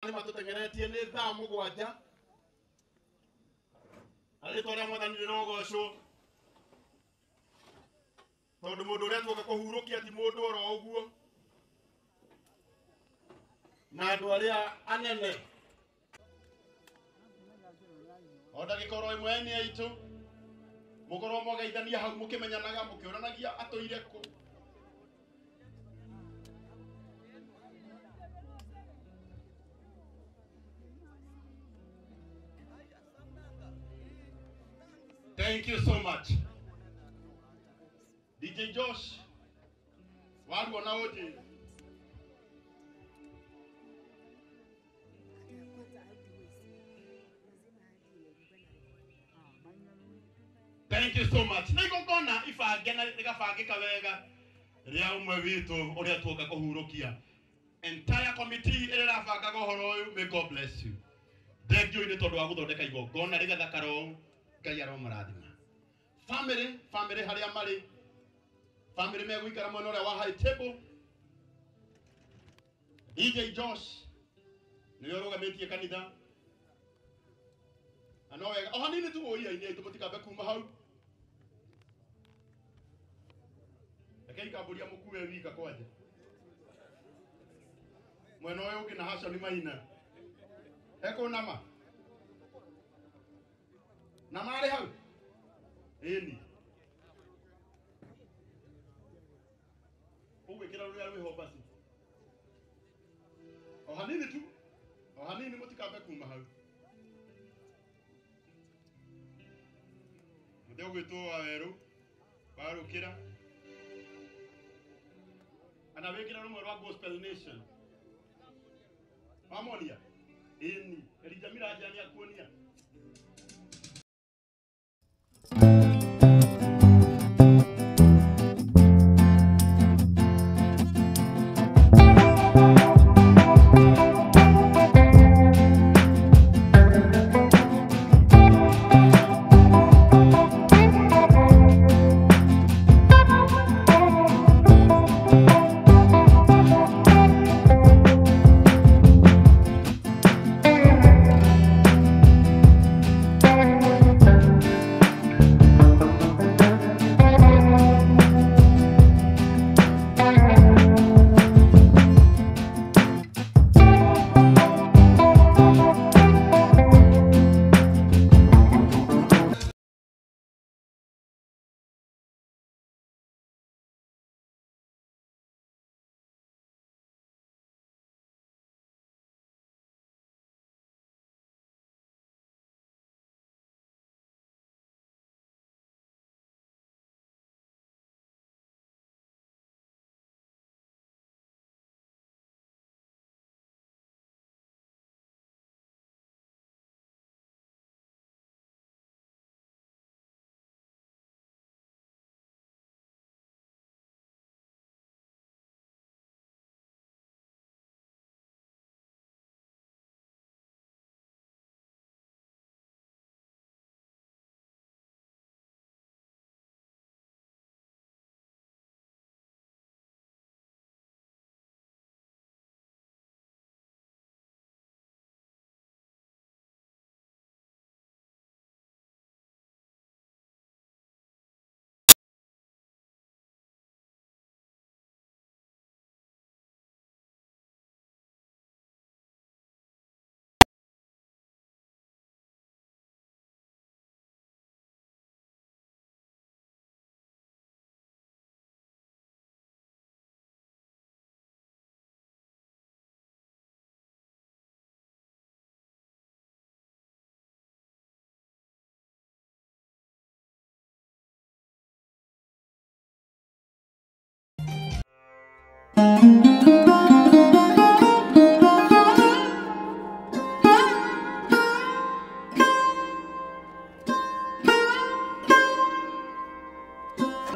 Nĩ matũtengeretie nĩ thaa 7. Na rĩtwa rĩa Mwathani rĩrogocwo. Tondũ mũndũ ũrĩa tuoka kũhurũkia ti mũndũ oro ũguo. Na andũ arĩa anene. O ndagĩka oro ĩmwe nĩ aitũ. Mũkorwo mwageithania hau mũkĩmenyanaga mũkĩũranagia atũire kũ. Thank you so much. DJ Josh, waruona ũnjĩre. Thank you so much. Na igongona ibange na rĩgabangĩka wega rĩa ũmwe witũ ũrĩa tuoka kũhurũkia. Entire committee ĩrĩa ĩrabangaga ũhoro ũyũ, may God bless you. Thank you nĩ tondũ wa gũthondeka igongona rĩgathakara ũũ. Ngai aromũrathima. Family, family harĩa marĩ. Family megũikara mwena ũrĩa wa high table. DJ Josh nĩwe ũrũgamĩtie kanitha. Na no wega o hanini tu ũiya-inĩ aitũ mũtikambe kuma hau. Rekei kambũria mũkue wika kwanja. Mwena ũyũ ũngĩ na Hashoni Maina. Ekũnama. Na marĩ hau? Ĩni. Ũgwĩkĩra rũrĩa rwĩho basi. O hanini tu. O hanini mũtikambe kuma hau. Mũthĩ ũgwĩtwo wa werũ warũkĩra. Ana wĩkĩra rũmwe rwa Gospel Nation. Wamonia? Ĩni. Elijah Miraja nĩ akuonia.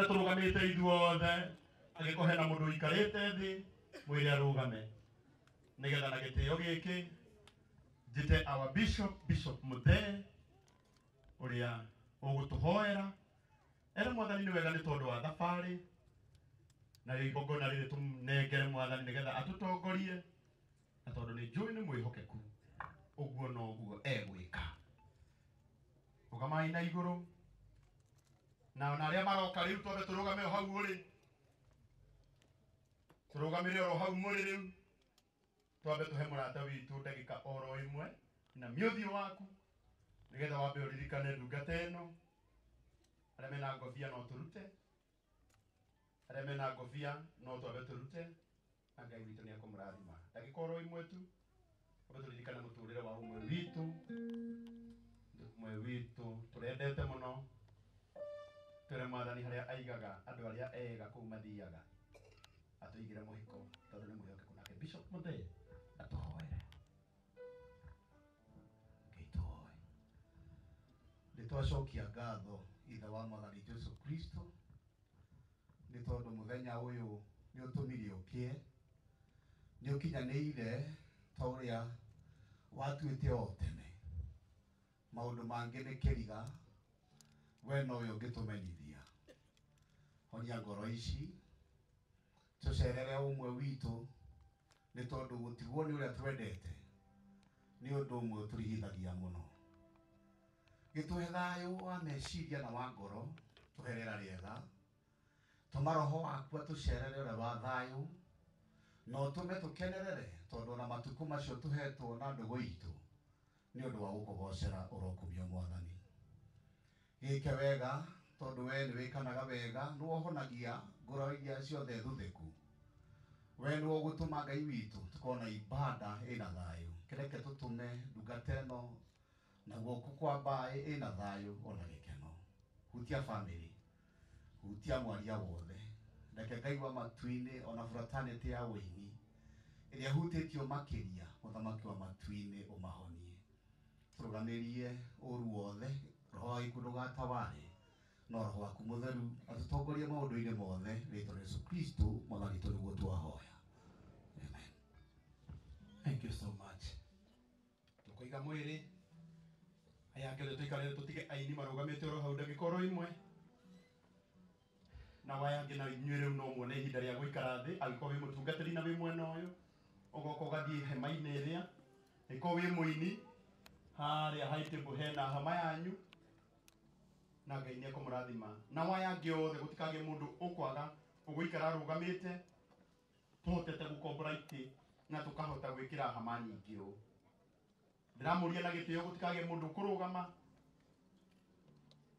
Tũrũgamĩte ithuothe angĩkorwo hena mũndũ ũikarĩte thĩ mwĩre arũgame nĩgetha na gĩtĩo gĩkĩ njĩte our bishop, Bishop Muthee ũrĩa ũgũtũhoera ere Mwathani nĩ wega nĩ tondũ wa thabarĩ na igongona rĩrĩ tũmũnengere Mwathani nĩgetha atũtongorie na tondũ nĩ njũĩ nĩ mwĩhokeku. Rũgamai na igũrũ na ona arĩa maroka rĩu twambe tũrũgame o hau ũrĩ tũrũgamĩre oro hau mũrĩ rĩu twambe tũhe mũrata witũ ndagĩka oro ĩmwe na mĩũthiũ waku nĩgetha wambe ũririkane ndungata ĩno. Arĩa mena ngobia no tũrute, arĩa mena ngobia no twambe tũrute, na Ngai witũ nĩ ekũmũrathima. Ndagĩka oro ĩmwe tu twambe tũririkane mũtũrĩre wa ũmwe witũ, ũmwe witũ tũrendete mũno. Twĩre Mwathani harĩa aigaga andũ arĩa ega kũu mathiaga atũigĩre mũhiko tondũ nĩ mwĩhokeku. Nake Bishop Muthee atũhoere. Ngai tũhoe. Nĩ twacokia ngatho ithe wa Mwathani Jesu Kristo nĩ tondũ mũthenya ũyũ nĩ ũtũmire ũkĩe, nĩ ũkinyanĩire ta ũrĩa watuĩte o tene. Maũndũ mangĩ nĩ kĩriga, we nowe ũngĩtũmenyithia. Honia ngoro ici, tũcerere ũmwe witũ nĩ tondũ gũtigwo nĩ ũrĩa twendete nĩ ũndũ ũmwe ũtũrigithagia mũno. Gĩtũhe thayũ wa meciria na wa ngoro, tũhe rĩera rĩega, tũma roho waku atũcerere ũrĩa wa thayũ, na ũtũme tũkenerere tondũ ona matukũ macio tũhetwo na ndũgũ itũ nĩ ũndũ wa gũkũgocera ũrokumio Mwathani. Gĩke wega tondũ we nĩ wĩkanaga wega, nĩ wohonagia ngoro iria ciothe thuthĩku. We nĩ ũgũtũma Ngai witũ tũkona ibada ĩna thayũ. Kĩreke tũtũme ndungata ĩno na guoko kwa mbaĩ ĩna thayũ ona gĩkeno. Hutia family, hutia mwaria wothe. Reke Ngai wa matu-inĩ ona fraternity ya ũini ĩrĩa hutĩtio makĩria, mũthamaki wa matu-inĩ ũmahonie. Tũrũgamĩrie ũru wothe, roho wa gĩkuũ ndũgataware, no roho waku mũtheru atũtongorie maũndũ-inĩ mothe, rĩtwa rĩa Yesu Kristo Mwathani witũ nĩguo twahoya. Amen. Thank you so much. Tũkũiga mwĩrĩ aya angĩ othe tũikarĩre tũtige aini marũgamĩte oro hau ndagĩka oro ĩmwe, na aya angĩ na inyuĩ rĩu no muone ihinda rĩa gũikara thĩ. Angĩkorwo wĩ mũtungatĩri na wĩ mwena ũyũ, ũgoka ũgathiĩ hema-inĩ ĩrĩa. Angĩkorwo wĩ mũini, harĩa high table hena hama yanyu, na Ngai nĩ ekũmũrathima. Na aya angĩ othe gũtikagĩe mũndũ ũkwaga ũgũikara arũgamĩte, tũhotete gũkombora itĩ na tũkahota gwĩkĩra hama nyingĩ ũũ. Ndĩramũria na gĩtĩo gũtikagĩe mũndũ ũkũrũgama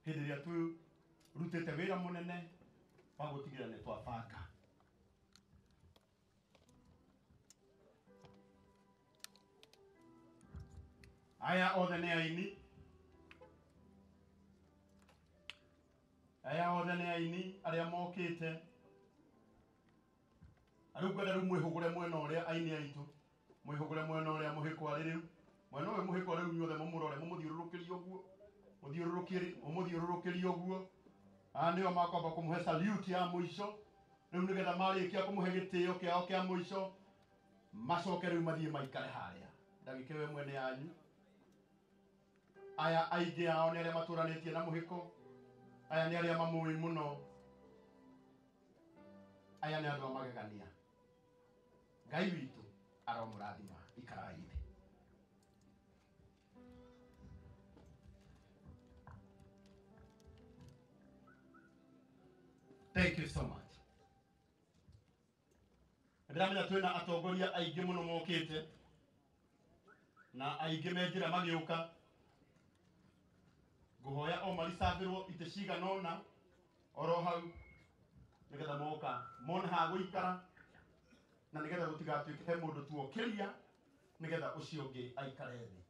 hĩndĩ ĩrĩa tũrutĩte wĩra mũnene wa gũtigĩrĩra nĩ twabanga. Aya othe nĩ aini, aya othe nĩ aini arĩa mokĩte. Rĩu ngwenda rĩu mwĩhũgũre mwena ũrĩa aini aitũ, mwĩhũgũre mwena ũrĩa mũhĩko arĩ rĩu, mwena ũyũ mũhĩko rĩu inyuothe mũmũrore, mũmũthiũrũrũkĩrie ũguo, mũmũthiũrũrũkĩrie ũguo. Aya nĩo makwamba kũmũhe salute ya mũico rĩu, nĩgetha marĩkia kũmũhe gĩtĩo kĩao kĩa mũico macoke rĩu mathiĩ maikare harĩa. Ndagĩka ĩyo ĩmwe nĩ yanyu. Aya aingĩ ao nĩ arĩa matũranĩtie na mũhĩko, aya nĩ arĩa mamũĩ mũno, aya nĩ andũ a magegania. Ngai witũ aromũrathima. Ikarai thĩ. Thank you so much. Ndĩramenya twĩna atongoria aingĩ mũno mokĩte na aingĩ me njĩra magĩũka. Ngũhoya o maricabĩrwo itĩ cigana ũna oro hau nĩgetha moka mone ha gũikara, na nĩgetha gũtigatuĩke he mũndũ tuokĩria nĩgetha ũcio ũngĩ aikare thĩ.